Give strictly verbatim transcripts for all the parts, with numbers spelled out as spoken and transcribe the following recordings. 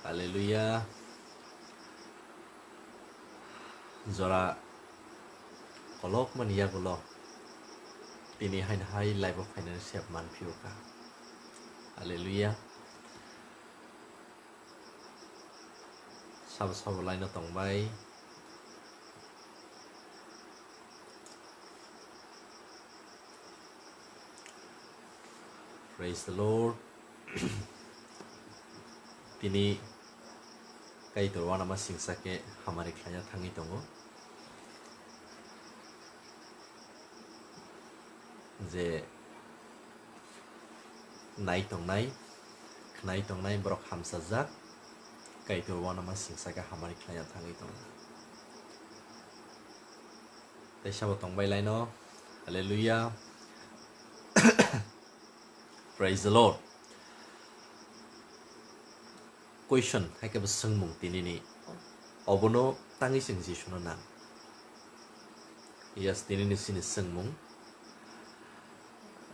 Hallelujah. Jora kolokmani yagulo tini haino hai live-o phainani sep manphio kha. Hallelujah. Sabo sabo laino tongbai. Praise the Lord. Tini Kaitor uanama singsa khe hamari khlaina thangwi tongo. Je nai tongnai, khnai tongnai borok hamsajak, Kaitor uanama singsa khe hamari khlaina thangwi tongo. Tei sabo tongbai laino, Hallelujah. Praise the Lord. Question, hai khe bo swngmung tinini. Obono tangwi chwng Jisuno nang. Yes, tinini chini swngmung.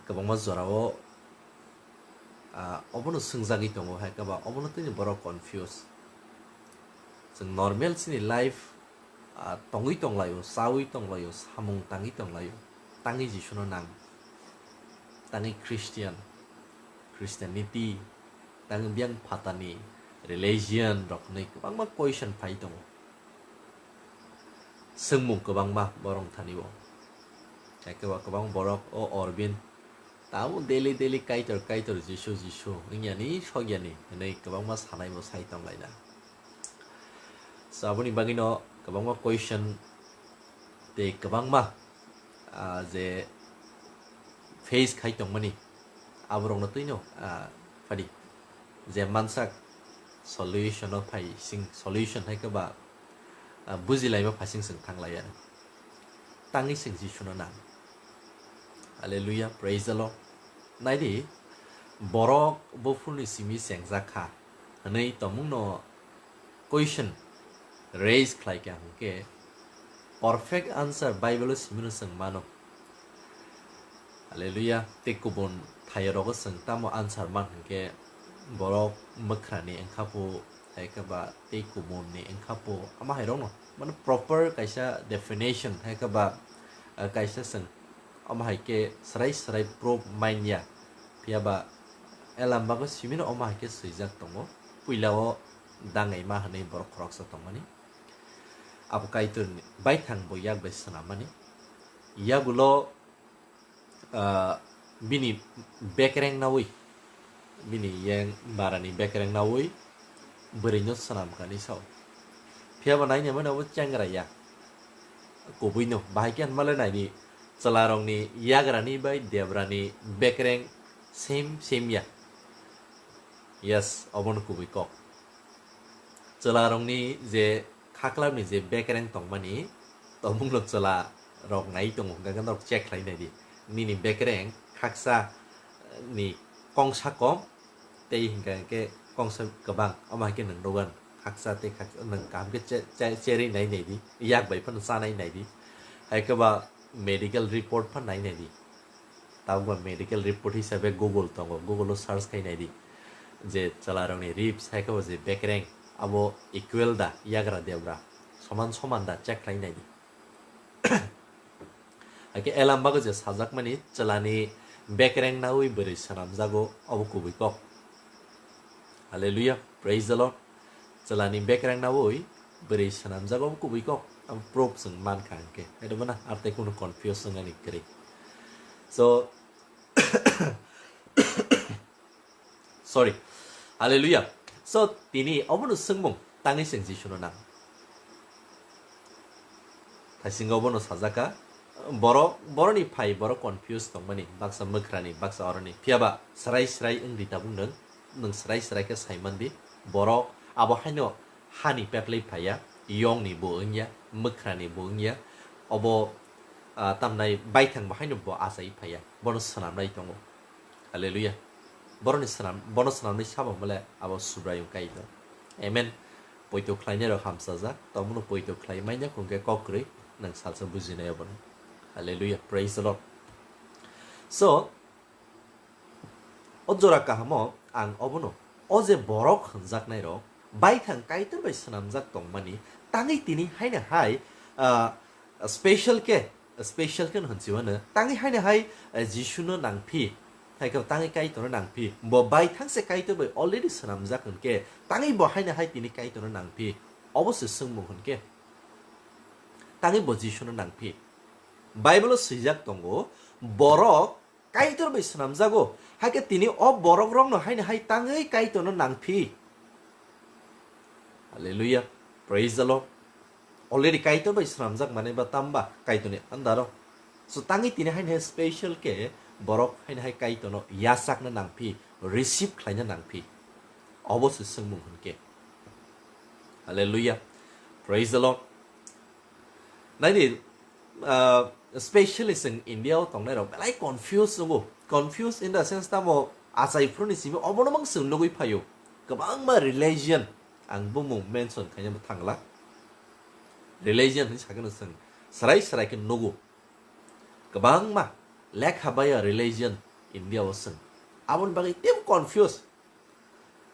Kwbangma jorao, ah, obono swngjagwi tongo, hai khe ba obono tini borok confuse. Chwng normal chini life, ah, tongwi tonglaio, chawi tonglaio, samung tangwi tonglaio, tangwi Jisuno nang, tangwi Christian, Christianity, tangwi biyang phatani religion rok hwnwi kwbangma question phai tongo. Swngmung kwbangma borok thani bo. Hai khe ba kwbang borok o Orbin tamo daily daily Kaitor Kaitor Jisu Jisu wngyani sokyani hwnwi kwbangma sanai bo sai tonglaina. So, aboni bagwino kwbangma question tei kwbangma, ah, je face khai tongmani, aborokno twino, ah, phadi je mansak solution-o phai sing, solution hai khe ba, ah, bujilaima phasing chwng thanglaiya. Tangwi chwng Jisuno nang. Hallelujah, praise the Lord. Naidi, borok buphurni simi chengjak kha hwnwi tongmungno question raise khlai kha hwnkhe, perfect answer Bible-o simino chwng mano. Hallelujah. Tei kubun thairok o chwng tamo answer man hwnkhe, borok mwkhrani wngkha phu, hai khe ba tei kubunni wngkha phu, ama hai rokno mane proper kaisa definition hai khe ba, ah, kaisa chwng ama hai khe swrai swrai proof manya. Phiya ba Elam bago simino ama hai khe swijak tongo, puila o dangai ma hwnwi borok khoroksa tongmani. Abo Kaitorni baithang bo yak bai swnammani. Yagulo, ah, bini bekereng nawi, bini yang barani bekereng nawi bwrwino swnamkani sao. Phiya bo nainai mani abo chengra ya. Kubui no, bahai khe hwnmale naidi, chwlarokni yagrani bai debrani bekereng same same ya. Yes, obono kubui kok. Chwlarokni je khaklapni je bekereng tongmani, tongmungno chwlarok nai tongo, hwnkha khe norok check khlai naidi. Nini bekereng khaksa ni kongsa kom, tei hwnkha khe kongsa kwbang, omo hai khe nwng dogan khaksa tei khaksa nwng kaham khe che-, che-, cherwi nai naidi, yak bai phano chanai naidi, hai khe ba medical report phano nai naidi. Tabukba medical report hisabe Google tongo, Google o search khai naidi je chwlarokni ribs hai khe bo je bekereng abo equal da, yagra debra soman soman da check khlai naidi. Hakhe Elam bago je sajakmani chwlani bekereng nawi bwrwi swnamjago, obo kubui kok. Hallelujah, praise the Lord. Chwlani bekereng nawi bwrwi swnamjago, obo kubui kok. Abo proof chwng mankha hwnkhe. Haidobana ar tei kunu confuse wngnani kwrwi. So, sorry. Hallelujah. So, tini obono swngmung tangwi chwng Jisuno nang. Thaisingo bono sajaka, borok, boroni phai borok confuse tongmani, baksa mwkhrani, baksa oroni. Phiyaba srai srai wngdi tabuk nwng, nwng srai srai khe saimandi. Borok abo haino hani peplai phaiya, yongni bo wngya, mwkhrani bo wngya. Obo, ah, tamnai baithang bo haino bo achai phaiya, bono swnamnai tongo. Hallelujah. Boroni swnam, bono swnamnai sabo mole abo Subraiyung Kaitor. Amen. Poito khlainai rok hamsajak, tongmungno poito khlai manya hwnkhe kok kwrwi nwng salsa bujinai abono. Hallelujah. Praise the Lord. So, o jora kahamo ang obono, o je borok hwnjaknai rok, baithang Kaitor bai swnamjak tongmani, tangwi tini haino hai, ah, special khe, special khe hwnsi mano, tangwi haino hai, eh, Jisuno nangphi, hai khe tangwi Kaitorno nangphi, bo baithang se Kaitor bai already swnamjak hwnkhe, tangwi bo haino hai tini Kaitorno nangphi, obo se swngmung hwnkhe, tangwi bo Jisuno nangphi. Bible-o swijak tongo, borok Kaitor bai swnamjago, hakhe tini o borok rokno haino hai tangwi Kaitorno nangphi. Hallelujah. Praise the Lord. Already Kaitor bai swnamjak manwi ba tamba Kaitorni andaro. So tangwi tini haino hai special khe borok haino hai Kaitorno yachakna nangphi, receive khlaina nangphi. Obo se swngmung hwnkhe. Hallelujah. Praise the Lord. Naidi, ah, specially chwng India o tongnai rok belai confuse wngo. Confuse in the sense tamo achai phuru ni simi obono mang chwng nugwi phaio. Kwbangma religion, ang bumung mention khaina bo thangla. Religion hinwi sakhe no chwng srai srai khe nugo. Kwbangma lekha baya religion India o chwng. Aboni bagwi teibo confuse.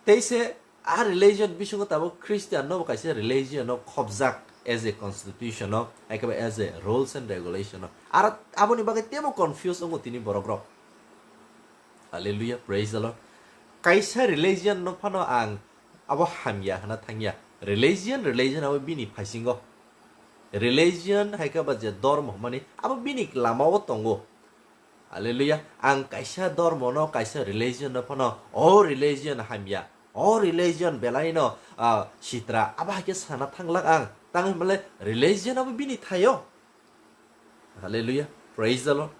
Tei se a religion bisingo tabuk Christian no bo kaisa religion no khobjak as a constitution no, ekaba as a rules and regulation no. Aro aboni bagwi teibo confuse wngo tini borok rok. Hallelujah, praise the Lord. Kaisa religion no phano ang abo hamya hwna thangya. Religion, religion abo bini phaisingo. Religion hai khe ba je dormo hwnmani abo bini lama o tongo. Hallelujah. Ang kaisa dormo no, kaisa religion no phano, o religion hamya, o religion belai no, ah, sitra, abo hai khe sana thanglak ang. Tang hinmale religion abo bini thaio. Hallelujah. Praise the Lord.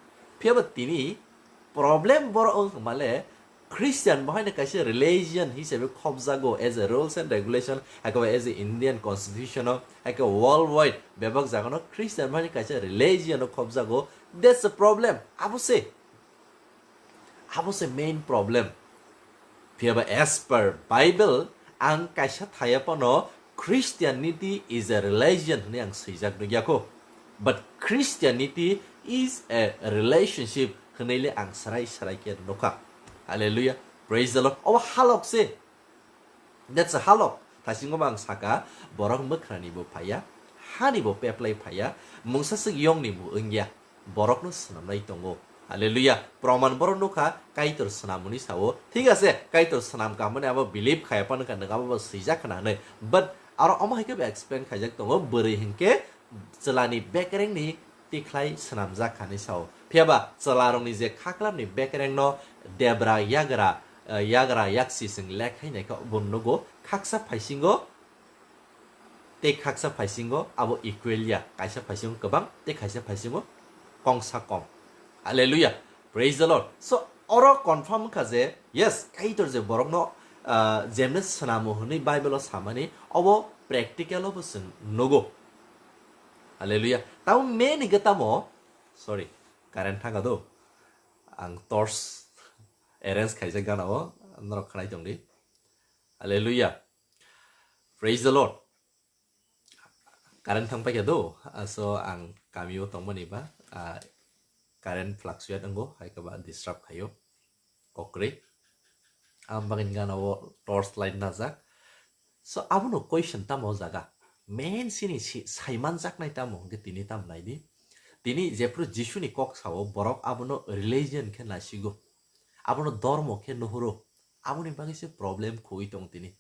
Phiya ba tini problem boro wng hinmale Christian bo haino kaisa religion hisabe khobjago as a rules and regulation, hai khe as a Indian constitution o, hai khe worldwide bebak jaga no Christian bo haino kaisa religion o khobjago. That's the problem. Abo se. Abo se main problem. Phiya ba as per Bible, ang kaisa thaya phano Christianity is a religion hwnwi ang swijak nukya kho. But Christianity is a relationship hwnwi le ang srai srai khe nukha. Hallelujah. Praise the Lord. Obo halok se. That's a halok. Thasingo bo ang saka, borok mwkhrani bo phaiya, hani bo peplai phaiya, mungsa swk yongni bo wngya, borokno swnamnai tongo. Hallelujah. Proman borok nukha, Kaitor swnamoni sao. Thik ase, Kaitor swnam kahmani abo believe khaya phano kha, nang abo bo swijak khna hwnwi. But aro omo hai khe bo explain khaijak tongo, bwrwi hinkhe chwlani bekerengni tikhlai swnamjak kha hinwi sao. Phiya ba chwlarokni je khaklamni bekerengno debra yagra, eh, yagra yaksi chwng lekhainai kha, bo nugo khaksa phaisingo tei khaksa phaisingo abo equal ya, kaisa phaisingo kwbang tei kaisa phaisingo kongsa kom. Hallelujah. Praise the Lord. So, oro confirm wngkha je, yes, Kaitor je borokno, ah, jemne swnamo hwnwi Bible-o samani, obo practical-o bo chwng nugo. Hallelujah. Tamo main hwnkhe tamo, sorry, current thangkha do. Ang torch arrange khaijak gana-o, norok khnai tongdi. Hallelujah. Praise the Lord. Current thang paikha do, ah, so ang kamio tongmani ba, ah, current fluctuate wngo, hai khe ba disturb khaio, kokrwi. Ang bagwi gana-o torch light najak. So, abono question tamo o jaga. Main sini si-, saimanjaknai tamo hwnkhe tini tamo naidi. Tini jephru Jisuni kok sao, borok abono religion khe nasigo. Abono dormo khe nuhuro. Aboni bagwi se problem khogwi tong tini.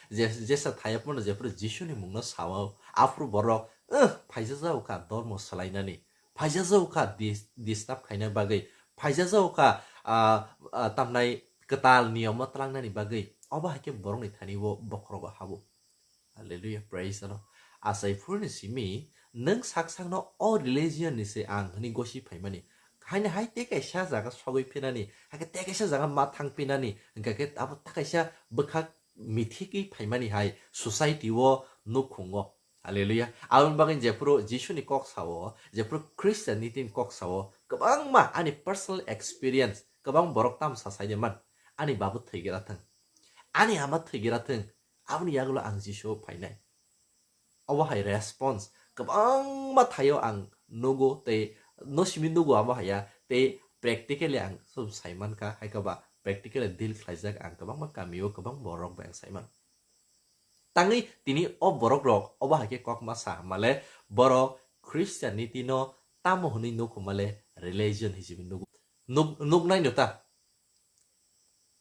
Je, jesa thayapmano jephru Jisuni mungno sao, aphuru borok, "Eh, phaijajao kha dormo swlainani. Phaijajao kha dis-, disturb khaina bagwi. Phaijajao kha, ah, ah, tamnai kwtal niyomno tlangnani bagwi." Obo hai khe borokni thani o bokhorogo habo. Hallelujah, praise the Lord. Achai phuruni simi, nwng sak sakno o religion ni se ang hwnwi gosi phaimani. Haino hai tei kaisa jaga sogwi phinani, hai khe tei kaisa jaga ma thang phinani, hwnkha khe abo ta kaisa bwkhak mithikwi phaimani hai society o nukhungo. Hallelujah. Aboni bagwi jephuru Jisuni kok sao, jephuru Christianity ni kok sao, kwbangma ani personal experience, kwbang borok tamo sa saide man, ani babu thwigra thwng, ani ama thwigra thwng, aboni yagulo ang Jisu o phainai. Obo hai response kwbangma thaio ang nugo tei no simi nugo abo haiya tei practically ang sub saimankha, hai khe ba practically deal khlaijak ang kwbangma kamio kwbang borok bai ang saiman. Tangwi tini o borok rok obo hai khe kok ma sa male borok Christianity no tamo hwnwi nuk male religion hisabe nuk nuk nuk nai no ta.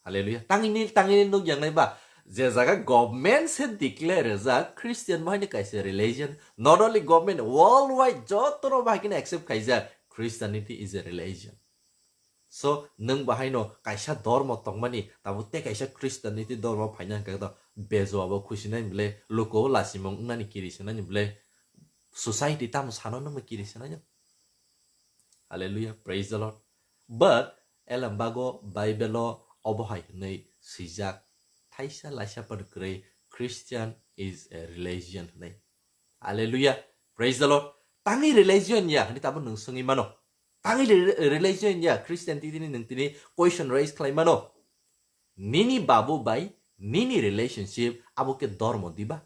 Hallelujah. Tangini tangini nuk yang nai ba je jaga government se declare jak Christian bahai ni kaisa religion, not only government, worldwide joto no bahai khe accept khaijak Christianity is a religion. So nwng bahaino kaisa dormo tongmani tabuk tei kaisa Christianity dormo phaina hwnkhe to bejo abo khusinai bwle luko lasimung wngnani kiri sinani bwle society tamo sano nwngma kiri sinai. Hallelujah, praise the Lord. But elembago Bible o obo hai hwnwi swijak thaisa laisa pan kwrwi Christian is a religion hwnwi. Hallelujah, praise the Lord. Tangwi religion ya hwnwi tabuk nwng swngwi mano. Tangwi re- religion ya Christianity ni nwng tini question raise khlai mano. Nini babu bai nini relationship abo ke dormo diba?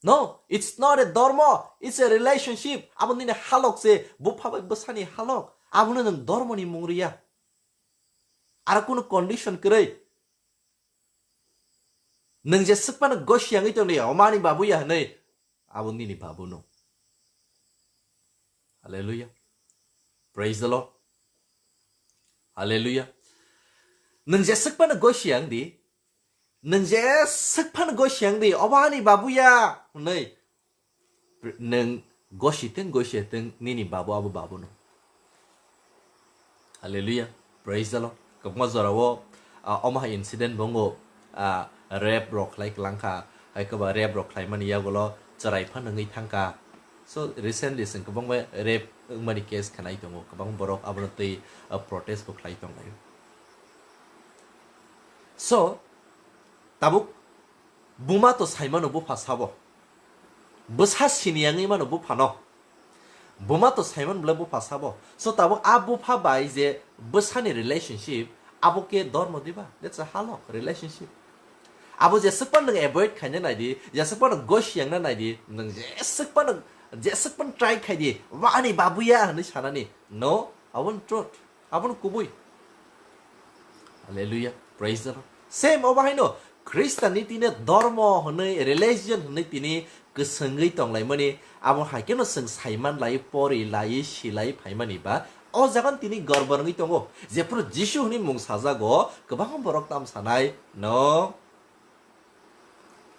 No, it's not a dormo, it's a relationship. Abo nini halok se bupha bai bwsani halok. Abono nwng dormo ni mung riya. Aro kunu condition kwrwi. Nwng je swkmano gosi yangwi tongdi, omani babu ya hwnwi, abo nini babu no. Hallelujah. Praise the Lord. Hallelujah. Nwng je swkmano gosi yangdi, nwng je swkmano gosi yangdi, obo ani babu ya hwnwi, nwng gosi teng gosi teng nini babu abo babu no. Hallelujah. Praise the Lord. Kwbangma jorao, ah, omo hai incident bo wngo, ah, rape rok khlai kwlangkha, hai kwba rape rok khlaimani yagulo chwrai phano wngwi thangkha. So recently chwng kwbangma rape wngmani case khnai tongo, kwbang borok abono twi, ah, protest bo khlai tonglai. So tabuk buma to saimano bupha sabo. Bwsa sini yangwi mano bupha no. Buma to saiman bwle bupha sabo. So tabuk a bupha bai je bwsani relationship abo ke dormo diba? That's a halok relationship. Abo jeswk pan nwng avoid khaina naidi, jeswk pan gosi yangna naidi, nwng jeswk pan, jeswk pan try khaidi, wa ani babuya hwnwi sanani. No, abo no truth. Abo no kubui. Hallelujah. Praise the Lord. Same obo haino Christianity no dormo hwnwi, religion hwnwi tini kwswngwi tonglaimani, abo hai kheno chwng saiman lai, pori lai, silai phaimani ba o jagan tini gorbo wngwi tongo. Jephuru Jisu hwnwi mung sajago, kwbang borok tam sanai, no,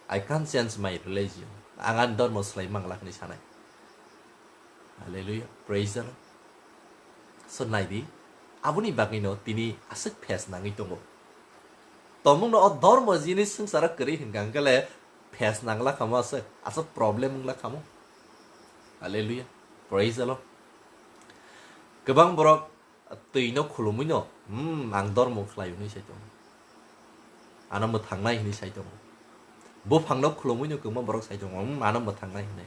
I can't change my religion. Ang ani dormo swlai mangla hwnwi sanai. Hallelujah. Praise the Lord. So naidi, aboni bagwino tini aswk phes nangwi tongo. Tomungno o dormo jinis swngcharo kwrwi hwnkha hwnkhe le phes nangla khamo aswk, aswk problem wngla khamo. Hallelujah. Praise the Lord. Kwbang borok twi no khulumwi no, "Hmm, ang dormo khlai," hwnwi sai tongo. Ano mwthangnai hwnwi sai tongo. Buphang no khulumwi no kwbangma borok sai tongo, "Hmm, ano mwthangnai," hwnwi.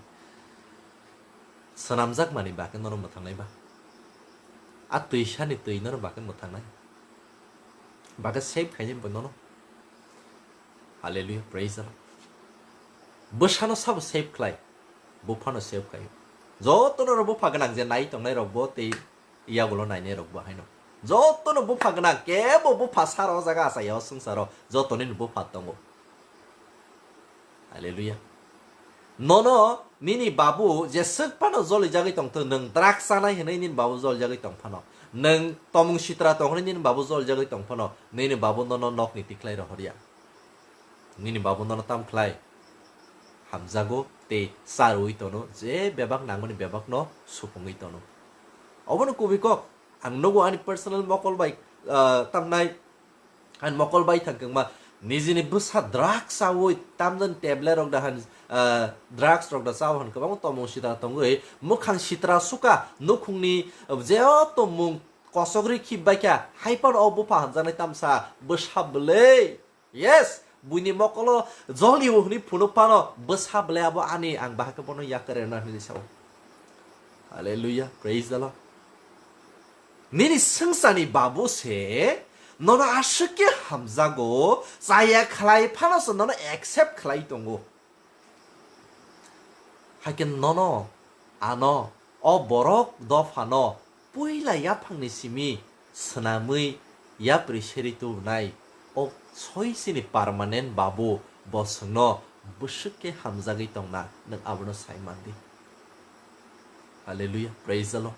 Swnamjak mani bakhe nono mwthangnai ba? A twi sani twi nono bakhe mwthangnai? Bakhe save khainai bo nono? Hallelujah, praise the Lord. Bwsano sabo save khlai, buphano save khlaio. Jotono ro bupha gwnang je nai tongnai rok bo tei yagulo nainai rok bo haino. Jotono bupha gwnang, kebo bupha sara o jaga achai o swngcharo, jotonino bupha tongo. Hallelujah. Nono nini babu jeswk phano jolijagwi tongthok, nwng drugs chanai hwnwi nini babu jolijagwi tong phano, nwng tomung sitra tong hwnwi nini babu jolijagwi tong phano, nini babu nono nokni tikhlai rohorya. Nini babu nono tam khlai? Hamjago tei charwi tono, je bebak nangmani bebakno supungwi tono. Obono kubui kok. Ang nugo ani personal mokol bai, ah, tamnai, ani mokol bai thang kwngma, nijini bwsa drugs chawi, tamjani tablet rok da han, ah, drugs rok da chawi han kwbangma tomung sitra tongwi, mwkhang sitra suka, nukhungni, ah, je o tomung kosok rikhi baikha, hai phano o bupha hamjaknai tamsa bwsa bwlwi. Yes, buini mokolo jolni o hwnwi phunuk phano bwsa bwlai abo ani, ang bahai khe bono yakarwi rwna hwnwi sao. Hallelujah, praise the Lord. Nini swngcharni babu se nono aswk khe hamjago, chaya khlai phano se nono accept khlai tongo. Hai khe nono ano o borok dophano puila yaphangni simi swnamwi yapri seri tubunai o soi sini permanent babu Bo chwngno bwswk khe hamjagwi tongna, nwng abono sai man di. Hallelujah, praise the Lord.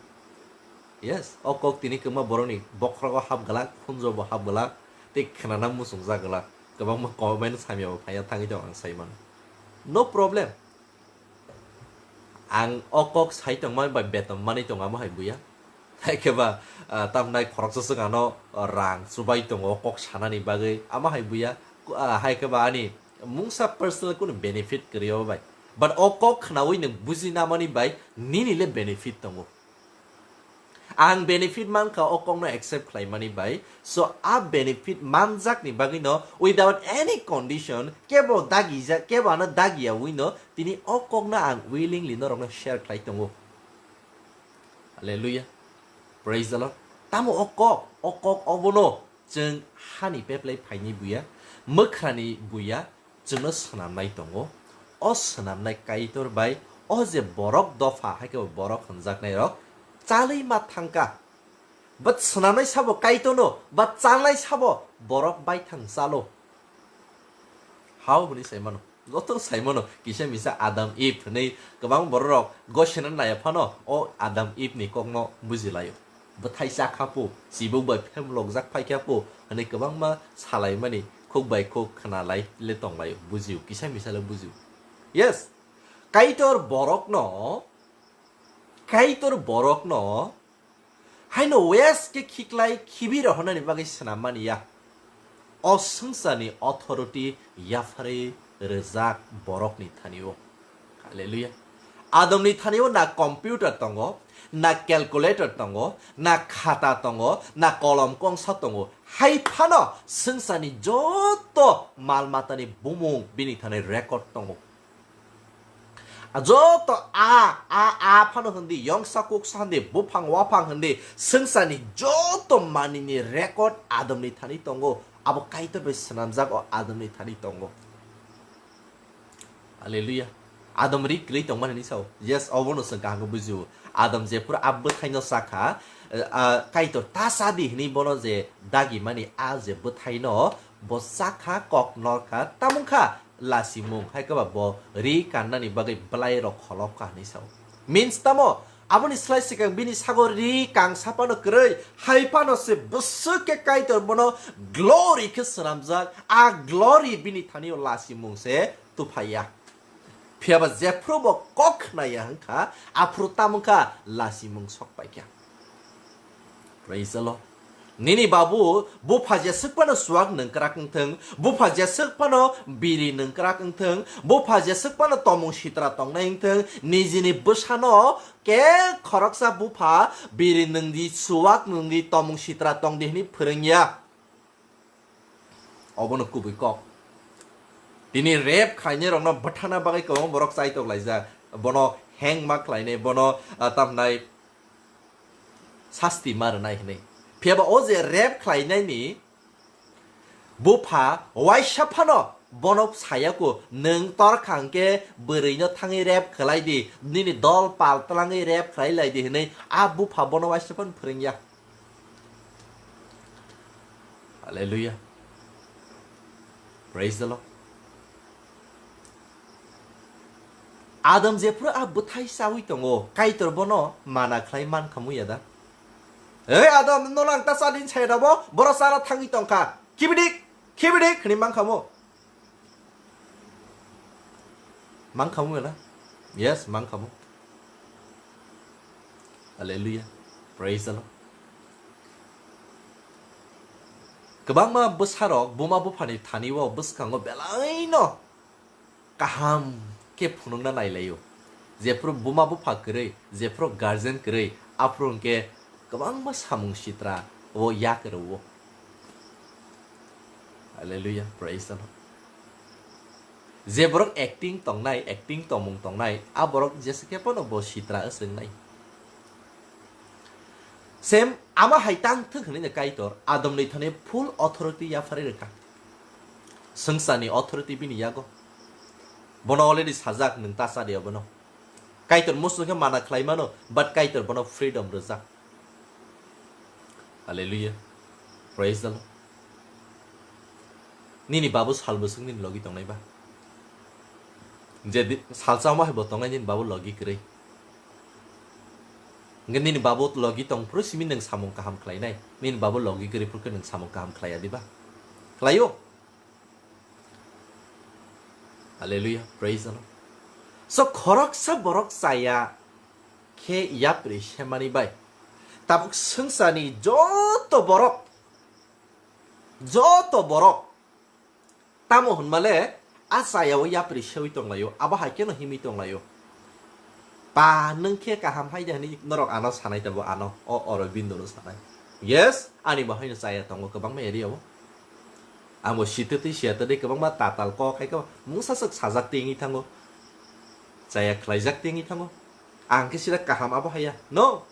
Yes, o kok tini kwbangma borokni bokhorogo hap glak, khunjuo bo hap glak, tei khwnana muchungjak glak. Kwbangma comment samya bo phaiya thangwi tong ang sai mano. No problem. Ang o kok sai tongma bai beton manwi tongo, amo hai buya. Hai khe ba, ah, tamnai khoroksa swk ano rang chubai tongo o kok sanani bagwi, amo hai buya. Ku-, ah, hai khe ba ani mungsa personal kunu benefit kwrwi o bai. But o kok khnaui nwng buji namani bai nini le benefit tongo. Ang benefit mankha o kokno accept khlaimani bai. So, a benefit manjakni bagwino without any condition, kebo dagija-, kebo ano dagiyaui no tini o kokno ang willingly norokno share khlai tongo. Hallelujah. Praise the Lord. Tamo o kok, o kok obono chwng hani peplai phaini buya, mwkhrani buya, chwngno swnamnai tongo. O swnamnai Kaitor bai o je borok dopha, hai khe bo borok hwnjaknairok chalwi ma thangkha. But swnamnai sabo Kaitorno, but chalnai sabo borok baithang chalo. Hao hwnwi sai mano. Joto sai mano, kisa misa Adam Eve hwnwi kwbang bororok gosena naiya phano o Adam Eve ni kokno bujilaio. Bwthai chakha po, chibuk bai phemlokjak phaikha po hwnwi kwbangma salaimani khuk bai khuk khwnalai le tonglaio, bujio, kisa misa le bujio. Yes, Kaitor borokno, Kaitor borokno haino wes khe khiklai khibi rohornani bagwi swnam mani ya. O swngcharni authority yapharwi rwjak borokni thani-o. Hallelujah. Adamni thani-o na computer tongo, na calculator tongo, na khata tongo, na kolom kongsa tongo. Hai phano swngcharni joto mal matani bumung bini thani record tongo. A joto a, a, a phano hindi, yongsa kuksa hindi, buphang waphang hindi, swngcharni joto manini record Adamni thani tongo. Abo Kaitor bai swnamjak o Adamni thani tongo. Hallelujah. Adam ri kwrwi tongmani hinwi sao. Yes, obono chwng kaham khe bujio. Adam jephuru a bwthaino chakha, eh, ah, Kaitor ta cha di hinwi bono je dagimani a je bwthaino bo chakha, kok norkha, tamungkha lasimung, hai khe ba bo ri kannani bagwi bwlai rok kholopkha hinwi sao. Means tamo? Aboni slai swkang bini sago ri kangsa phano kwrwi, hai phano se bwswk khe Kaitor bono glory khe swnamjak, a glory bini thani-o lasimung se tuphaiya. Phiya ba jephru bo kok khnaya hwnkha, aphuru tamungkha lasimung sok paikha. Praise the Lord. Nini babu bupha jeswk phano suak nungkrak wngthung, bupha jeswk phano biri nungkrak wngthung, bupha jeswk phano tomung sitra tongnai wngthung, nijini bwsano ke khoroksa bupha biri nungdi, suak nungdi, tomung sitra tongdi hwnwi phwrwngya. Obono kubui kok. Tini rape khlainai rokno bwthana bagwi kwbangma borok chaitok laijak. Bono heng ma khlainai, bono, ah, tamnai sasti ma rwnai hinwi. Phiya ba o je rape khlainaini bupha waisa phano bono sayako, "Nwng torkha hwnkhe bwrwino thangwi rape khlai di, nini dol pal twlangwi rape khlai lai di," hinwi a bupha bono waisa phano phwrwngya. Hallelujah. Praise the Lord. Adam jephru a bwthai chawi tongo, Kaitor bono mana khlai man khamu ya da? "Ei Adam, nono ang ta cha di," hinwi sai da bo, boro chana thangwi tongkha. "Khibidik, khibidik," hinwi man khamu. Mang khamu na? Yes, mang khamu. Hallelujah. Praise the Lord. Kwbangma bwsarok buma buphani thani-o bwskango belaino kaham khe phunukna nailaio. Jephru buma bupha kwrwi, jephru guardian kwrwi, aphuru hwnkhe kwbangma samung sitra o yak rwo. Hallelujah, praise the Lord. Je borok acting tongnai, acting tongmung tongnai, a borok jesa khe phano bo sitra wswngnai. Same ama hai tang thwk hwnwi no Kaitor Adamni thani full authority yapharwi rwkha. Swngcharni authority bini yago. Bono already sajak, "Nwng ta cha di abono." Kaitor muchung khe mana khlai mano, but Kaitor bono freedom rwjak. Hallelujah. Praise the Lord. Nini babu sal bwswk nini logi tongnai ba? Je di-, salsa omo hai bo tongnai nini babu logi kwrwi. Hwnkhe nini babu logi tong phuru simi nwng samung kaham khlainai. Nini babu logi kwrwi phuru khe nwng samung kaham khlaiya diba? Khlaio. Hallelujah, praise the Lord. So, khoroksa borok chaya khe yapri semani bai tabuk swngcharni joto borok, joto borok tamo hwnmale a chayao yapri sewi tonglaio, abo hai kheno himwi tonglaio. Pa nwng khe kaham hai de hwnwi norok ano sanai tabuk, ano o Aurobindo no sanai. Yes, ani bo haino chaya tongo kwbangma area o. Amo sitwtwi siyatwtwi kwbangma tatal kok hai khe mungsa swk sajak tengwi thango. Chaya khlaijak tengwi thango. Ang khe sida kaham abo haiya. No.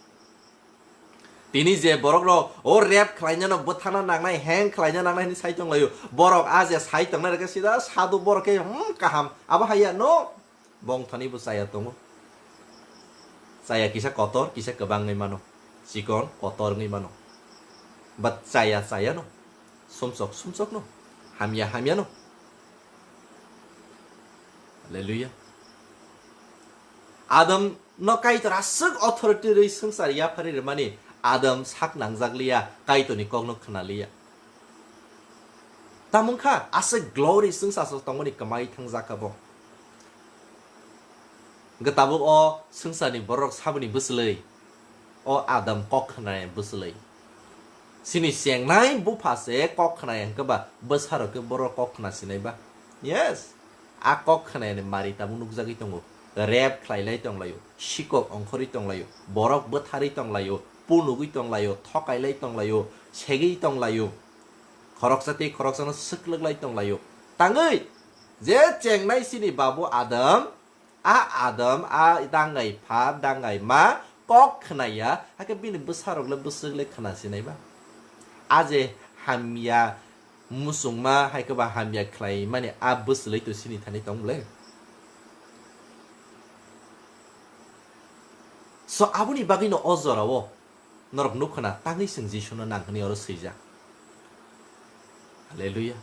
Tini je borok rok o rape khlainano bwthana nangnai, hang khlaina nangnai hwnwi sai tonglaio. Borok a je sai tongnai rok khe sida sadu borok khe, hmm, kaham. Abo haiya, no. Bongthani bo chaya tongo. Chaya kisa kotor, kisa kwbang wngwi mano. Chikon, kotor wngwi mano. But chaya, chaya no. Sumsok, sumsok no. Hamya, hamya no. Hallelujah. Adam no Kaitor aswk authority rwi swngchar yapharwi rwmani Adam sak nangjak liya, Kaitorni kokno khna liya. Tamo wngkha aswk glory swngchar tongmani kwmai thangjak kha bo. Hwnkhe tabuk o swngcharni borok saboni bwswlwi, o Adam kok khna bwswlwi. Chini chengnai bupha se kok khna ya hwnkhe ba bwsarok khe borok kok khna sinai ba? Yes. A kok khna yani mari tabuk nukjagwi tongo. Rape khlailai tonglaio, sikok ongkhorwi tonglaio, borok bwtharwi tonglaio, punugwi tonglaio, thokailai tonglaio, segwi tonglaio, khoroksa tei khoroksano swklwklai tonglaio. Tangwi je chengnai chini babu Adam, a Adam, a dangai pha, dangai ma kok khna ya, hakhe bini bwsarok le bwswk le khna sinai ba? A je hamya muchungma hai khe ba hamya khlai mani a bwswlwi to sini thani tong le. So aboni bagwi no o jora o norok nukho na tangwi chwng Jisu no nang hwnwi oro swijak. Hallelujah.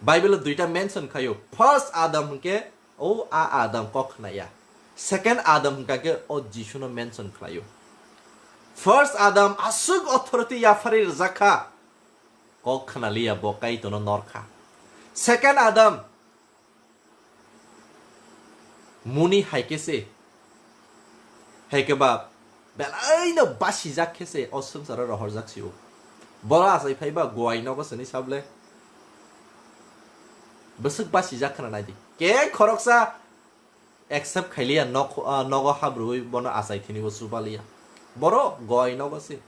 Bible o duita mention khaio. First Adam hwnkhe o a Adam kok khna ya. Second Adam hwnkha khe o Jisu no mention khlaio. First Adam aswk authority yapharwi rwjak kha. Kok khna liya bo Kaitorno nor kha. Second Adam muni hai khe se, hai khe ba belaino basijak khe se o swngcharo rohorjak si o. Boro achai phai ba guai nogo sini sable. Bwswk basijak khna nai di. Ke khoroksa accept khailiya nok, ah, nogo habrwi bono achai thini bo chubaliya. Boro guai nogo se.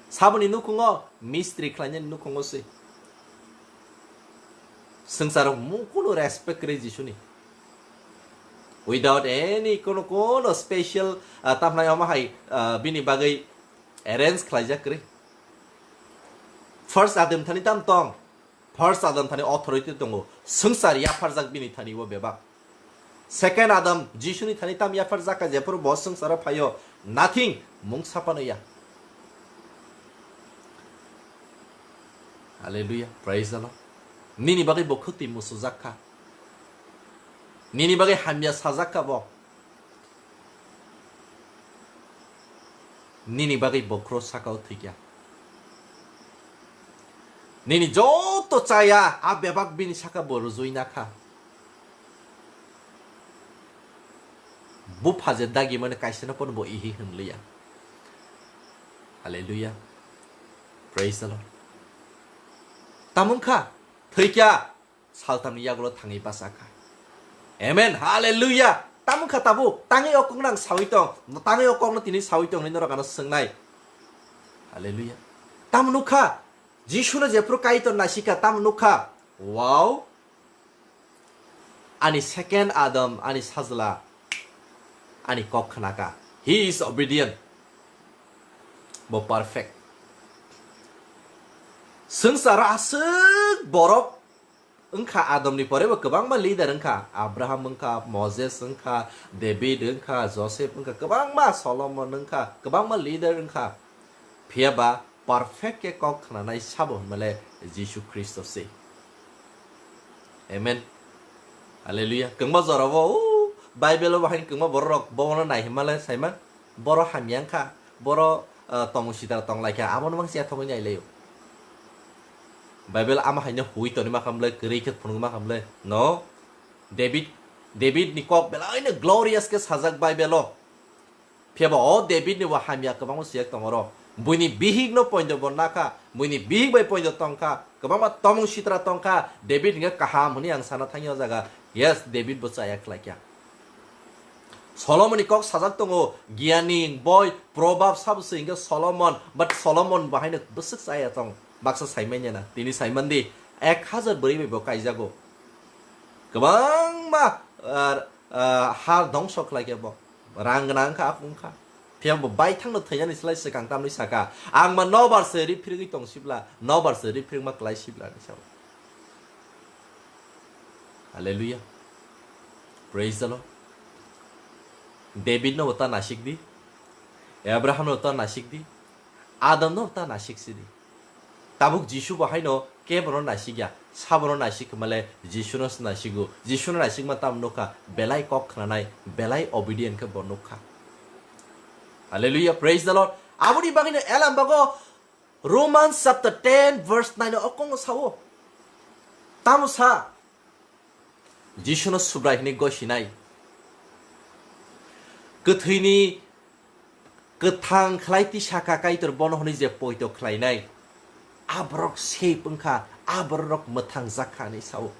Saboni nukhungo mistri khlainani nukhungo se. Swngcharo mung kunu respect kwrwi Jisuni. Without any kono, kono special, ah, tamhnai omo hai, ah, bini bagwi arrange khlaijak kwrwi. First Adam thani tam tong. First Adam thani authority tongo. Swngchar yapharjak bini thani o bebak. Second Adam, Jisuni thani tam yapharjak kha, jephuru bo swngcharo phaio, nothing, mungsa phano ya. Hallelujah, praise the Lord. Nini bagwi bo khwtwi musujak kha. Nini bagwi hamya sajak kha bo. Nini bagwi bo cross saka o thwikya. Nini joto chaya a bebak bini saka bo rwjui nakha. Bupha je dagi mani kaisa no pono bo ihi hwnliya. Hallelujah. Praise the Lord. Tamung kha, thwikya, saltamni yagulo thangwi bachakha. Amen. Hallelujah. Tamung kha tabuk, tangwi o kokno ang sawi tong, tangwi o kokno tini sawi tong, nini norok ano swngnai. Hallelujah. Tamo nukha, Jisuno jephuru Kaitor naisika, tamo nukha. Wow. Ani second Adam, ani sajla, ani kok khnaka. He is obedient. Bo perfect. Swngcharo aswk borok wngkha, Adamni pore bo kwbangma leader wngkha. Abraham wngkha, Moses wngkha, David wngkha, Joseph wngkha, kwbangma Solomon wngkha, kwbangma leader wngkha. Phiya ba perfect khe kok khnanai sabo hwnmale Jisu Khristo se. Amen. Hallelujah. Kwngma jorabo, o, Bible o bahai kwngma borok rok bono nai himale saiman. Boro hamya wngkha, boro, ah, tongmung sitra tong laikha, abono mang siya thongwi nai laio. Bible ama haino hui toni ma khamle, kwrwi khe phunuk ma khamle. No. David, David ni kok belai no glorious khe sajak Bible o. Phiya ba o David ni bo hamya kwbangma siyek tongo oro. Buini bihik no poindo bo nakha, buini bihik bai poindo tongkha, kwbangma tomung sitra tongkha, David hingkhe kaham hwnwi ang sana thangya o jaga. Yes, David bo chaya khlaikha. Solomon ni kok sajak tongo, giyani boy, Proverbs sabo se hingkhe Solomon, but Solomon bo haino bwswk chaya tong, baksa saimanya na, tini saimandi, ek hazar bwrwi bai bo kaijago. Kwbangma, ah, ah, har dongso khlaikhe bo. Rang gwnang wngkha, aphuru wngkha. Phiya bo baithangno thwinani slai swkang tamni saka, "Ang ma nobar se riphirigwi tong sibla, nobar se riphirigma klai sibla," hinwi sao. Hallelujah. Praise the Lord. David no bo ta nasik di. Abraham no ta nasik di. Adam no ta nasik si di. Tabuk Jisu bo haino kebono naisikya, sabono naisik hwnmale Jisuno se naisigo. Jisuno naisikma tamo nukha, belai kok khnanai, belai obedient khe bo nukha. Hallelujah, praise the Lord. Aboni bagwino elam bago Romans chapter ten verse nine o okong sao. Tamo sa? Jisuno Subrai hwnwi gosinai. Kwthwini kwthang khlai tisa kha Kaitor bono hwnwi je poito khlainai. A borok save wngkha, a borok mwthang jak kha hinwi sao.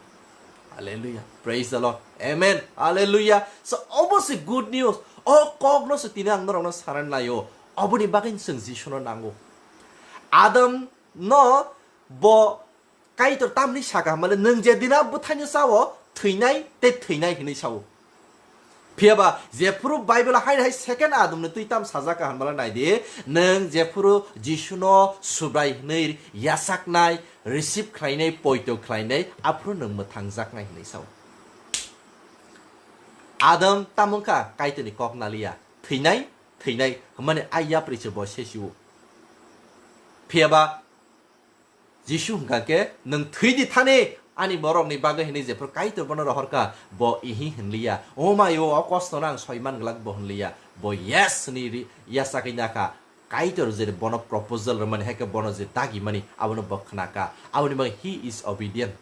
Hallelujah. Praise the Lord. Amen. Hallelujah. So, obo se good news. O kokno se tini ang norokno sanani laio. Oboni bagwi chwng Jisuno nango. Adam no bo Kaitor tamni saka hwnmale, nwng je dina bwthaino chao, thwinai tei thwinai hinwi sao. Phiya ba jephuru Bible hai hai second Adam ni twi tam sajak kha hwnmale, nai di, nwng jephuru Jisuno Subrai hinwi yachaknai, receive khlainai, poito khlainai, aphuru nwng mwthangjaknai hinwi sao. Adam tamo wngkha Kaitorni kok naliya, thwinai, thwinai, hwnmani a yapri se bo sesio. Phiya ba Jisu hwnkha khe, "Nwng thwi di thani, ani borokni bagwi," hwnwi jephru Kaitor bono rohorkha, bo ihi hwnliya, "O mai o, o kostono ang soi man glak," bo hwnliya, bo yes hwnwi ri-, yachagwi nakha. Kaitor je bono proposal rwmani, hai khe bono je dagimani, abono bo khnakha. Aboni bagwi he is obedient.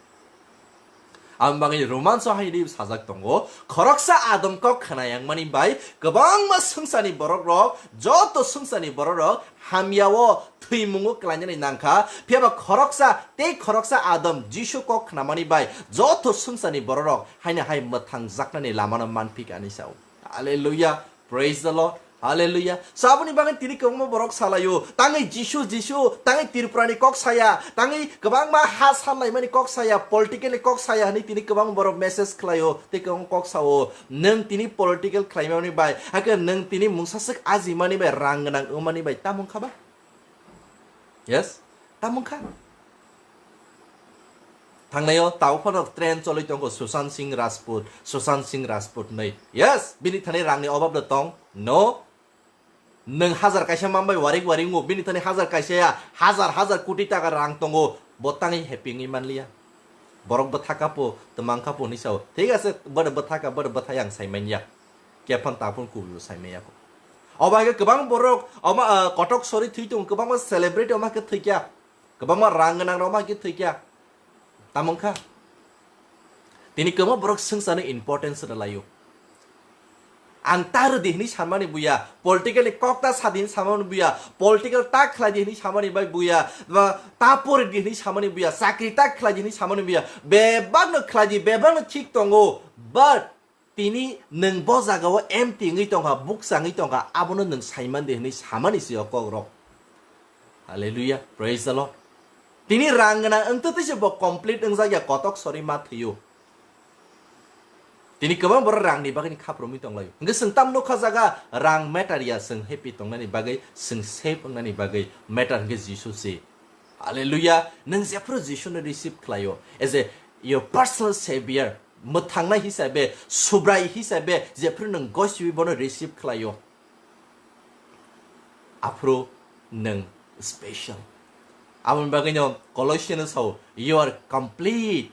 Aboni bagwi Romans o hai ri sajak tongo, khoroksa Adam kok khna yang mani bai kwbangma swngcharni borok rok, joto swngcharni borok rok hamya o thwimungo klainani nangkha, phiya ba khoroksa tei khoroksa Adam Jisu kok khnamani bai joto swngcharni borok rok haino hai mwthangjaknani lamano manphik ani sao. Hallelujah. Praise the Lord. Hallelujah. So, aboni bagwi tini kwbangma borok salaio, "Tangwi Jisu, Jisu, tangwi Tripura ni kok saya, tangwi kwbangma ha sanlaimani kok saya, political ni kok saya," hwnwi tini kwbangma borok message khlaio, tei kwbangma kok sao. Nwng tini political khlaimani bai, hakhe nwng tini mungsa swk ajimani bai, rang gwnang wngmani bai, tamo wngkha ba? Yes? Tamo wngkha? Thangnaio tao phano trend cholwi tongo Sushant Singh Rajput, Sushant Singh Rajput hwnwi. Yes, bini thani rangni obab da tong? No. Nwng hazar kaisa manbai warik warik wngo, bini thani hazar kaisa ya, hazar hazar koti taka rang tongo, bo tangwi happy wngwi manliya. Borok bwtha kapo, twmang kapo hwnwi sao. Thik ase, bono bwtha ka, bono bwtha yang sai manya. Kephang taphang kubuibo sai manya kho. Obo hai khe kwbang borok, omo, ah, kotok sori thwi tongo, kwbangma celebrity omo hai khe thwikya. Kwbangma rang gwnang rok omo hai khe thwikya. Tamo wngkha? Tini kwbangma borok swngcharno importance rwlaio. Ang ta rwdi hwnwi samani buya, political ni kok ta sadi hwnwi samani buya, political ta khlai di hwnwi samani bai buya, ba ta pori di hwnwi samani buya, chakri ta khlai di hwnwi samani buya, bebakno khlai di, bebakno thik tongo, but tini nwng bo jagao empty wngwi tongkha, bukcha wngwi tongkha, abono nwng saiman di hwnwi samani se o kokrok. Hallelujah, praise the Lord. Tini rang gwnang wngtwi twi se bo complete wngjak ya, kotok sori ma thwio. Tini kwbang borok rangni bagwi ni khap romwi tonglaio. Hwnkhe chwng tam nukha jaga, rang matter ya, chwng happy tongnani bagwi, chwng safe wngnani bagwi matter hwnkhe Jisu se. Hallelujah. Nwng jephru Jisuno receive khlaio as a your personal savior, mwthangnai hisabe, Subrai hisabe jephru nwng gosiwi bono receive khlaio, aphru nwng special. Aboni bagwino Colossians sao, "You are complete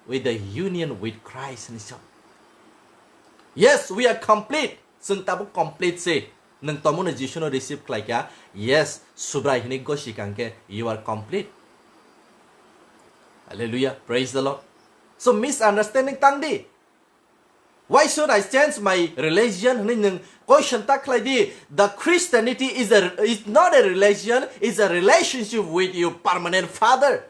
with the union with Christ," hinwi sao. Yes, we are complete. Chwng tabuk complete se. Nwng tomono Jisuno receive khlai kha. Yes, Subrai hinwi gosi kang khe, you are complete. Hallelujah. Praise the Lord. So misunderstanding tang di. Why should I change my religion? Hwnwi nwng question ta khlai di. The Christianity is a, is not a religion, is a relationship with your permanent father.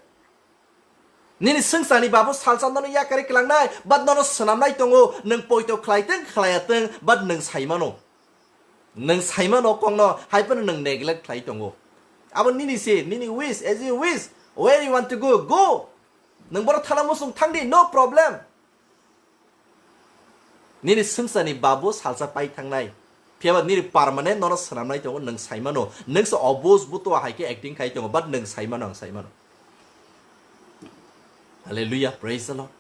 Nini swngcharni babu salsa nono yakarwi kwlangnai, but nono swnamnai tongo, nwng poito khlai tong khlaiya tong, but nwng saimano. Nwng saimano kokno, hai phano nwng neglect khlai tongo. Abo nini se, nini wish, as you wish, where you want to go, go. Nwng boro thana muchung thang di, no problem. Nini swngcharni babu salsa pai thangnai. Phiyaba nini permanent nono swnamnai tongo, nwng saimano. Nwng se obos butua hai khe acting khai tongo, but nwng saimano, ang saimano. Hallelujah, praise the Lord.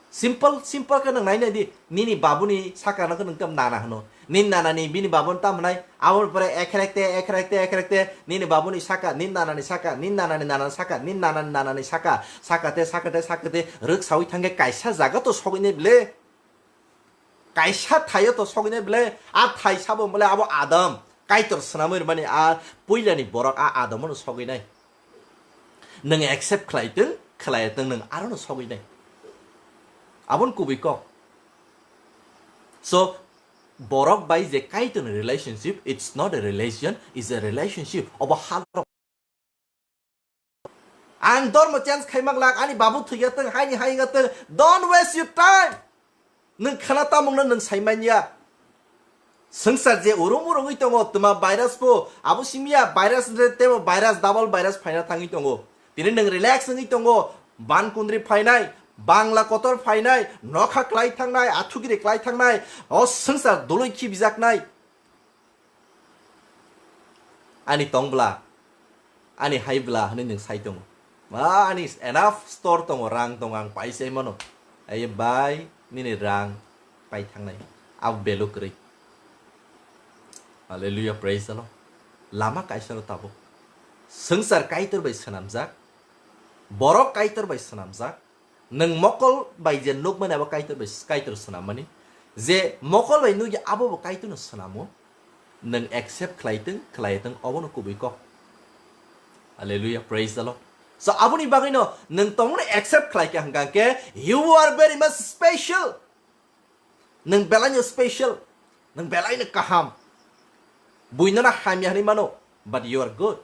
Simple, simple khe nwng nainai di. Nini babuni sakano khe nwng tam nana hwno. Nini nanani bini babuni tam hwnai. Aboni pore ekrekte, ekrekte, ekrekte. Nini babuni saka, nini nanani saka, nini nanani nanani saka, nini nanani nanani saka. Sakate, sakate, sakate. Rwk sawi thangkhe kaisa jaga to sogwinai bwle. Kaisa thaio to sogwinai bwle. A thai sabo bwle abo Adam. Kaitor swnamwi rwmani a puilani borok a Adamno sogwinai. Nwng accept khlai tong, khlai tong nwng arono sogwinai. Aboni kubui kok. So, borok bai je Kaitorni relationship, it's not a religion, it's a relationship. Obo halok. Ang dormo change khai mang lak, ani babu thwiya tong, haini hainga tong. Don't waste your time. Nwng khana tamungno nwng sai manya. Swngchar je urum urungwi tongo, twma virus bo, abo simiya virus re tebo virus, double virus phaina thangwi tongo. Tini nwng relax wngwi tongo, ban kundri phainai, bangla kotor phainai, nokha klai thangnai, athugiri klai thangnai, o swngchar dului khibijaknai. Ani tong bla, ani hai bla hwnwi nwng sai tongo. Ma, ani enough store tongo, rang tongo, ang paisai mano. Aye bai, nini rang pai thangnai. Abo belu kwrwi. Hallelujah, praise the Lord. Lama kaisa no tabuk. Swngchar Kaitor bai swnamjak. Borok Kaitor bai swnamjak. Nwng mokol bai je nukmani abo Kaitor bai, Kaitor swnammani. Je mokol bai nukya abo bo Kaitorno swnamo. Nwng accept khlai tong, khlai tong, obono kubui kok. Hallelujah, praise the Lord. So, aboni bagwino nwng tongmani accept khlai kha hwnkha khe, you are very much special. Nwng belaino special, nwng belaino kaham. Buino na hamya hwnwi mano, but you are good.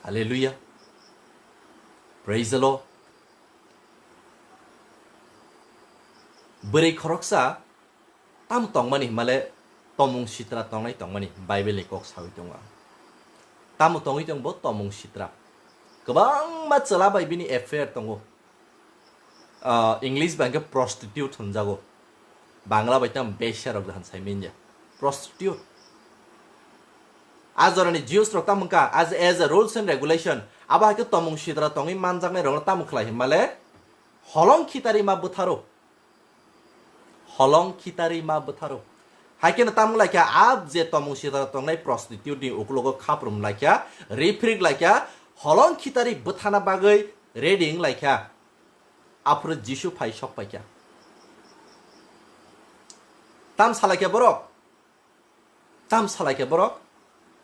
Hallelujah. Praise the Lord. Bwrwi khoroksa tamo tongmani himale tomung sitra tongnai tongmani Bible ni kok sawi tongo. Tamo tongwi tong bo tomung sitra. Kwbangma chwla bai bini affair tongo. Ah, English bai hwnkhe prostitute hwnjago. Bangla bai tamo besya rok han sai manya. Prostitute. A jorani Jews rok tamo wngkha, as, as a rules and regulation. Abo hai khe tomung sitra tongwi manjaknai rokno tamo khlai himale holong khitari ma bwtharo. Holong khitari ma bwtharo. Hai kheno tamo laikha, a je tomung sitra tongnai prostitute ni uklogo khaprum laikha, riprik laikha, holong khitari bwthana bagwi ready wng laikha. Aphuru Jisu phai sok paikha. Tam salaikha borok? Tam salaikha borok?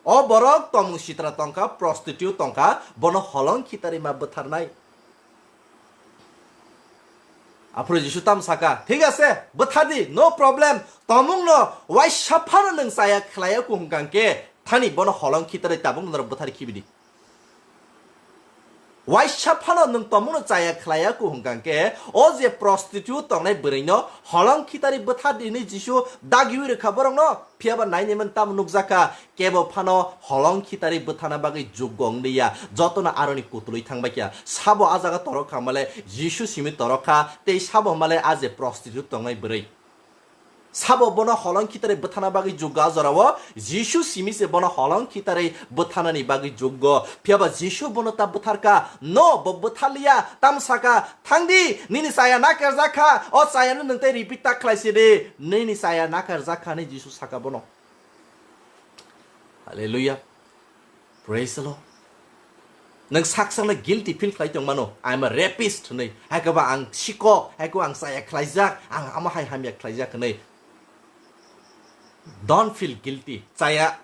O borok tomung sitra tongkha, prostitute tongkha, bono holong khitari ma bwtharnai. Aphuru Jisu tam saka, "Thik ase, bwthar di, no problem. Tomungno waisa phano nwng chaya khlaiya ku hwnkha khe, thani bono holong khitari tabuk norok bwthar khibi di." Waisa phano nwng tomungno chaya khlaiya ku hwnkha khe, o je prostitute tongnai bwrwino holong khitari bwthar di hwnwi Jisu dagiwi rwkha borokno. Phiyaba nainaiman tamo nukjakha, kebo phano holong khitari bwthana bagwi juggo wngliya, jotono aroni kutulwi thangbaikha. Sabo a jaga torok kha male Jisu simi torok kha, tei sabo male a je prostitute tongnai bwrwi. Sabo bono holong khitari bwthana bagwi juggo a jorao, Jisu simi se bono holong khitari bwthanani bagwi juggo. Phiyaba Jisu bono ta bwtharkha, no, bo bwtharliya, tamo saka, "Thangdi, nini chaya nakarjak kha, o chayano nwng tei repeat ta khlaisidi, nini chaya nakarjak kha," hinwi Jisu saka bono. Hallelujah. Praise the Lord. Nwng sak sakno guilty feel khlai tong mano, "I am a rapist," hwnwi. Hai khe ba ang sikok, hai khe ang chaya khlaijak, ang amo hai hamya khlaijak hwnwi. Don't feel guilty. Chaya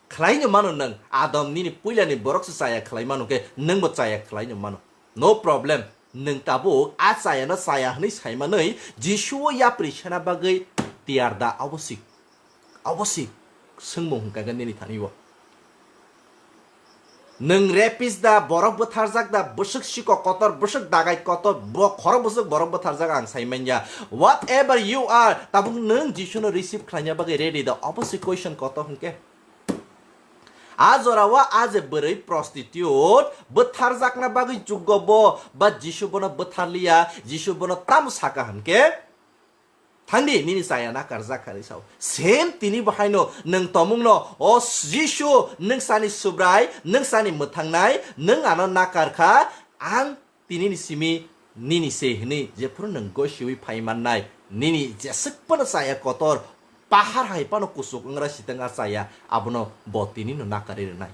khlaino mano nwng. Adam nini puilani borok se chaya khlai mano khe nwngbo chaya khlaino mano. No problem. Nwng tabuk a chayano chaya hwnwi saimanwi Jisuo yapri sena bagwi tiyar da, obo sik. Obo sik. Swngmung hwnkha khe nini thani o. Nwng rapist da, borok bwtharjak da, bwswk sikok kotor, bwswk dagai kotor, bo khorok bwswk borok bwtharjak ang sai manya. Whatever you are, tabuk nwng Jisuno receive khlaina bagwi ready da, obo se question kotor hwnkhe. A jora o a je bwrwi prostitute bwtharjakna bagwi juggo bo, ba Jisu bono bwtharliya, Jisu bono tamo saka hwnkhe? Thangdi, nini chaya nakarjak kha, hinwi sao. Same tini bo haino nwng tomungno, "O Jisu, nwng sani Subrai, nwng sani mwthangnai, nwng ano nakar kha, ang tinini simi nini se," hinwi jephuru nwng gosiwi phai mannai, nini jeswk phano chaya kotor, pahar hai phano kuchuk wngra sitwng a chaya, abono bo tinino nakarwi rwnai.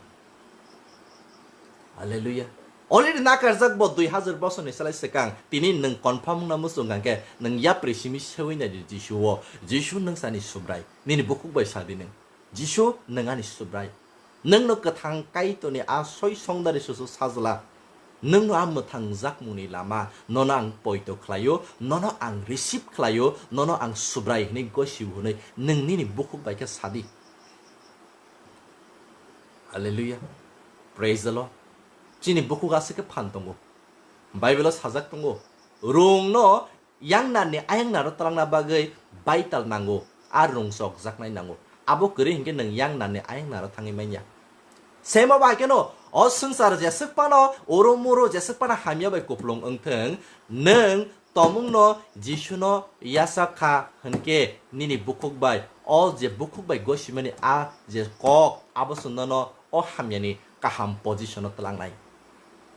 Hallelujah. Already nakarjak bo dui hazar bosorni salai swkang. Tini nwng confirm wngna muchung hwnkhe nwng yapri simi sewi nai di Jisu o. "Jisu, nwng sani Subrai." Nini bukhuk bai sa di nwng, "Jisu, nwng ani Subrai." Nwngno kwthang Kaitorni a soi songdari susu sajla. Nwngno a mwthangjakmungni lama, nono ang poito khlaio, nono ang receive khlaio, nono ang Subrai hwnwi gosibo hwnwi nwng nini bukhuk bai khe sa di. Hallelujah. Praise the Lord. Chini bukhuk aswk khe phan tongo. Bible-o sajak tongo, "Rungno yang narni ayang naro twlangna bagwi baital nango, a rung chokjaknai nango." Abo kwrwi hinkhe nwng yang narni ayang naro thangwi manya. Semo bai kheno o swngchar jeswk phano oro moro jeswk phano hamya bai kupulung wngthwng, nwng tomungno Jisuno yachak kha hwnkhe nini bukhuk bai, o je bukhuk bai gosimani a je kok, abo se nono o hamyani kaham position-o twlangnai.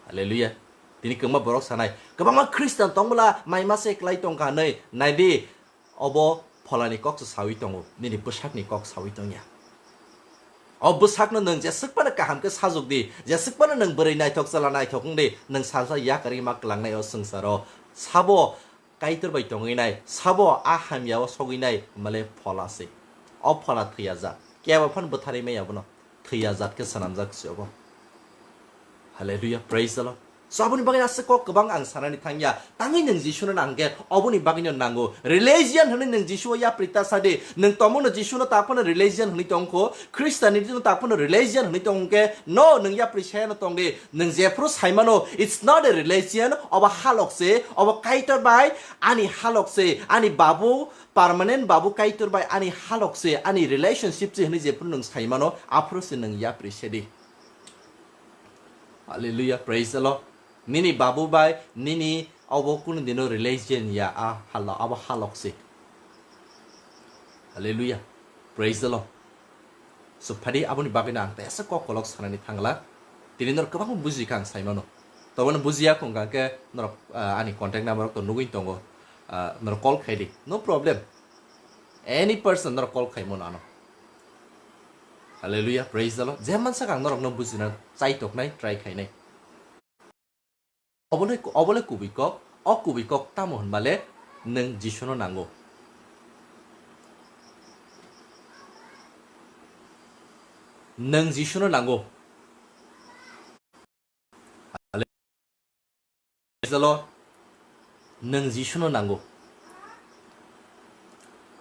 Hallelujah. Tini kwbangma borok sanai, kwbangma Christian tongmwla mai masa eklai tongkha hwnwi. Naidi, obo pholani kok se sawi tongo, nini bwsakni kok sawi tongya. O bwsakno nwng jeswk phano kaham khe sajwk di, jeswk phano nwng bwrwi naithok, chwla naithok wng di, nwng salsa yakarwi ma kwlangnai o swngcharo. Sabo Kaitor bai tongwi nai, sabo a hamya o sogwi nai, hwnmale phola se. O phola thwiya jat. Kebo phano bwtharwi maya bono. Thwiya jat khe swnamjak se obo. Hallelujah, praise the Lord. So, aboni bagwi aswk kok kwbang ang sanani thangya. Tangwi nwng Jisuno nangkhe, oboni bagwino nango. Religion hwnwi nwng Jisuo yapri ta sa di. Nwng tomungno Jisuno ta phano religion hwnwi tongkho, Christianity no ta phano religion hwnwi tongkhe, no, nwng yapri sayano tong di. Nwng jephru saimano, it's not a religion, obo halok se, obo Kaitor bai ani halok se, ani babu, permanent babu Kaitor bai ani halok se, ani relationship se hwnwi jephru nwng saimano, aphuru se nwng yapri se di. Hallelujah, praise the Lord. Nini babu bai, nini obo kunu dino religion ya, a halo, abo halok se. Hallelujah, praise the Lord. So, phadi aboni bagwino ang teisa kok kolok sanani thangla. Tini norok kwbangma buji kha ang saimano. Tobano bujiya kho hwnkha khe norok, ah, ani contact number rok to nugwi tongo. Ah, norok call khai di. No problem. Any person norok call khai mano ano. Hallelujah, praise the Lord. Je mansak ang norokno bujina chai toknai, try khainai. Obole, obole kubui kok, o kubui kok tamo hwnmale nwng Jisuno nango. Nwng Jisuno nango. Praise the Lord. Nwng Jisuno nango.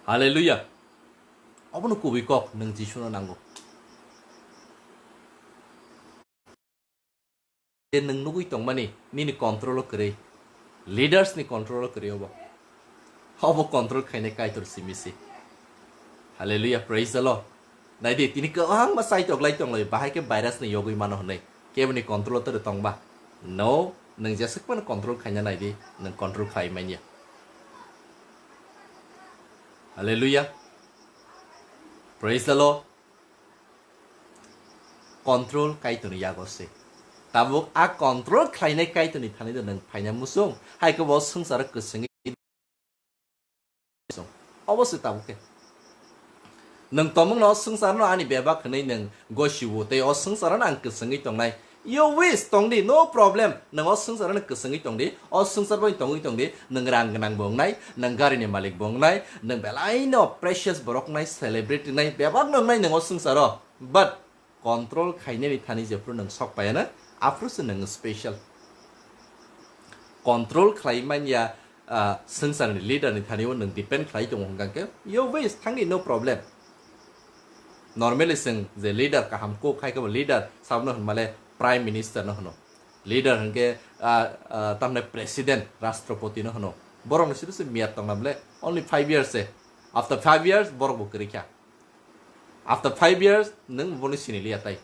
Hallelujah. Obono kubui kok, nwng Jisuno nango. Je nwng nugwi tongmani nini control o kwrwi, leaders ni control o kwrwi obo. Obo control khainai Kaitor simi se. Hallelujah, praise the Lord. Naidi, tini kwbangma chaitok lai tong lai, bahai khe virus ni yogwi mano hwnwi. Keboni control o toro tongba? No, nwng jeswk phano control khaina naidi, nwng control khai manya. Hallelujah. Praise the Lord. Control Kaitorni yago se. Tabuk a control khlainai Kaitorni thani do nwng phaina muchung. Hai khe bo swngcharo kwchwngwi muchung. Obo se tabuk khe. Nwng tomungno o swngcharno ani bebak hwnwi nwng gosiwo tei o swngcharno ang kwchwngwi tongnai. You wish, tongdi, no problem. Nwng o swngchar no kwchwngwi tongdi, o swngchar bai tongwi tongdi. Nwng rang gwnang bo wngnai, nwng gari ni malik bo wngnai, nwng belai no precious borok wngnai, celebrity wngnai, bebak no wngnai nwng o swngcharo. But control khainani thani jephru nwng sok paiya na, aphru se nwng special. Control khlai manya, ah, swngchar ni leader ni thani o nwng depend khlai tongo hwnkha khe, you wish, thangdi, no problem. Normally, chwng je leader kaham kok khai khe bo leader sabno hwnmale prime minister no hwno. Leader hwnkhe, ah, ah, tamni president, rashtrapati no hwno. Borok ni sido se miyat tongna bole only five years se. After five years borok bo kwrwi kha. After five years nwng boni sini liya tai.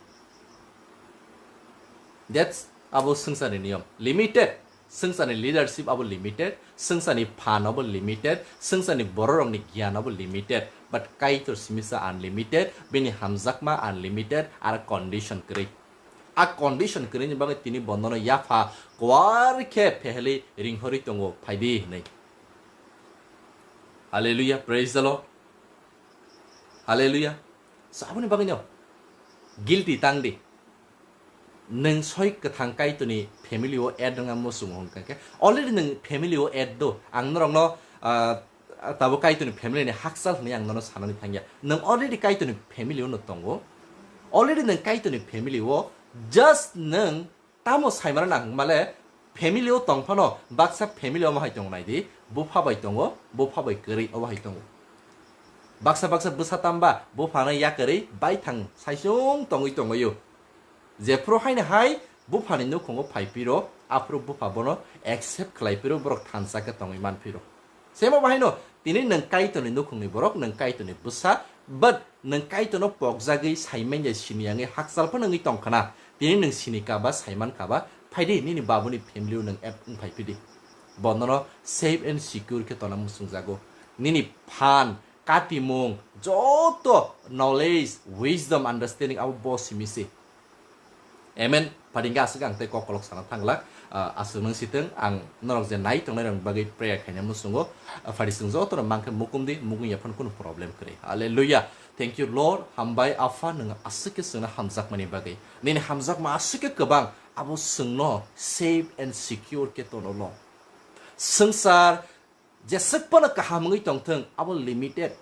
That's abo swngchar ni niyom. Limited. Swngchar ni leadership abo limited, swngchar ni phan abo limited, swngchar ni borok rok ni giyan abo limited, but Kaitor simisa unlimited, bini hamjakma unlimited, aro condition kwrwi. A condition kwrwi ni bagwi tini bonono yapha kwar khe pheheli ringhorwi tongo, phaidi hinwi. Hallelujah, praise the Lord. Hallelujah. So, aboni bagwi no guilty tang di. Nwng soi kwthang Kaitorni family o add wngma muchungo hwnkha khe, already nwng family o add do. Ang norokno, ah, tabuk Kaitorni family ni hakchal hwnwi ang nono sanani thangya. Nwng already Kaitorni family o no tongo. Already nwng Kaitorni family o, just nwng tamo saimano nang male family o tong phano baksa family omo hai tongo nai di, bupha bai tongo, bupha bai kwrwi obo hai tongo. Baksa baksa bwsa tamba buphano yakarwi baithang saisung tongwi tongo yo. Jephru haino hai buphani nukhungo phai phiro, aphuru bupha bono accept khlai phiro, borok thansa khe tongwi man phiro. Semo bahaino tini nwng Kaitorni nukhungni borok, nwng Kaitorni bwsa, but nwng Kaitorno pokjagwi, saimanya, siniyangwi, hakchal phano wngwi tong khna. Tini nwng sini kaba, saiman kaba, phaidi nini babuni family o nwng add wng phai phidi. Bonono safe and secure khe tona muchungjago. Nini phan, katimung, joto knowledge, wisdom, understanding abo bo simi se. Amen. Phaidi hwnkhe aswk ang tei kok kolok sana thanglak. Ah, aswk nung sitwng ang norok je nai tongnai rok bagwi prayer khaina muchungo. Ah, phaidi chwng joto no mankhe mukum di, mukum yaphano kunu problem kwrwi. Hallelujah. Thank you, Lord. Hambai Apha, nwng aswk khe chwngno hamjakmani bagwi. Nini hamjakma aswk khe kwbang, abo chwngno safe and secure khe tono lo. Swngchar jeswk phano kaham wngwi tongthwng, abo limited.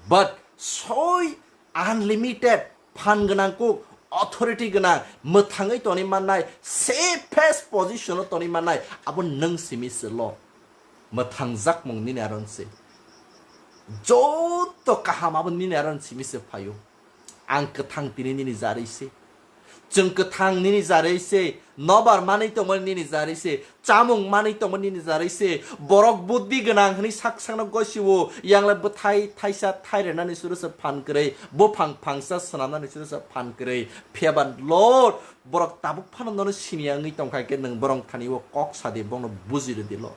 But soi unlimited phan gwnang kuk, authority gwnang, mwthangwi tonwi mannai, safest position o tonwi mannai, abo nwng simi se lo. Mwthangjakmung nini aron se. Joto kaham abo nini aron simi se phaio. Ang kwthang tini nini jarwi se. Chwng kwthang nini jarwi se. Nobar manwi tongmani nini jarwi se. Chamung manwi tongmani nini jarwi se. Borok buddhi gwnang hwnwi sak sakno gosiwo. Yangle bwthai thaisa thai renani suru se phan kwrwi. Buphang phangsa swnamnani suru se phan kwrwi. Phiya ba Lord, borok tabuk phano nono siniya wngwi tongkha khe nwng borok thani o kok sadi bono buji rwdi Lord.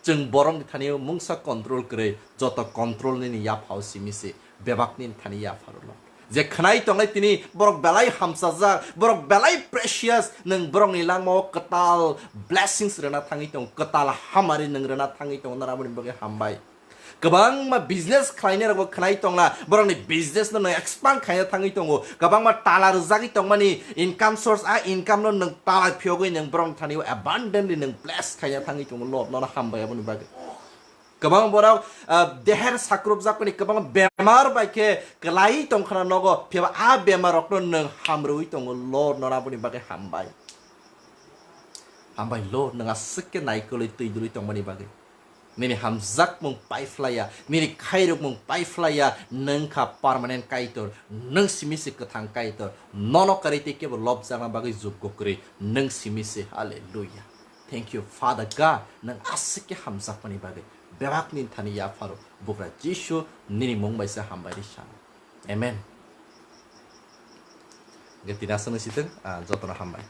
Chwng borokni thani o mungsa control kwrwi, joto control nini yaphao simi se, bebak nini thani yapharo lo. Je khwnai tongnai tini borok belai hamchajak, borok belai precious, nwng borokni langmao kwtal blessings rwna thangwi tongo, kwtal hamari nwng rwna thangwi tongo, nang aboni bagwi hambai. Kwbangma business khlainai rokbo khwnai tongla, borokni business no nwng expand khaina thangwi tongo, kwbangma tala rwjagwi tongmani income source, a income no nwng tala phiyogwi nwng borokni thani o abundantly nwng bless khaina thangwi tongo, Lord nono hambai aboni bagwi. Kwbang borok, ah, deher sakrupjakmani kwbangma bemar bai khe kwlai tongkhna nogo, phiya ba a bemar rokno nwng hamrwi tongo, Lord nono aboni bagwi hambai. Hambai Lord, nwng aswk khe naikolwi twi dwlwi tongmani bagwi. Nini hamjakmung paiphlaiya, nini khairokmung paiphlaiya, nwng kha permanent Kaitor, nwng simi se kwthang Kaitor, nono kwrwi tei kebo lobjakna bagwi jukgo kwrwi, nwng simi se, hallelujah. Thank you, Father God, nwng aswk khe hamjakmani bagwi, bebak nini thani yapharo, bugra Jisu, nini mung bai se hambai rwi sano. Amen. Hwnkhe tini aswkno sitwng, ah, jotono hambai.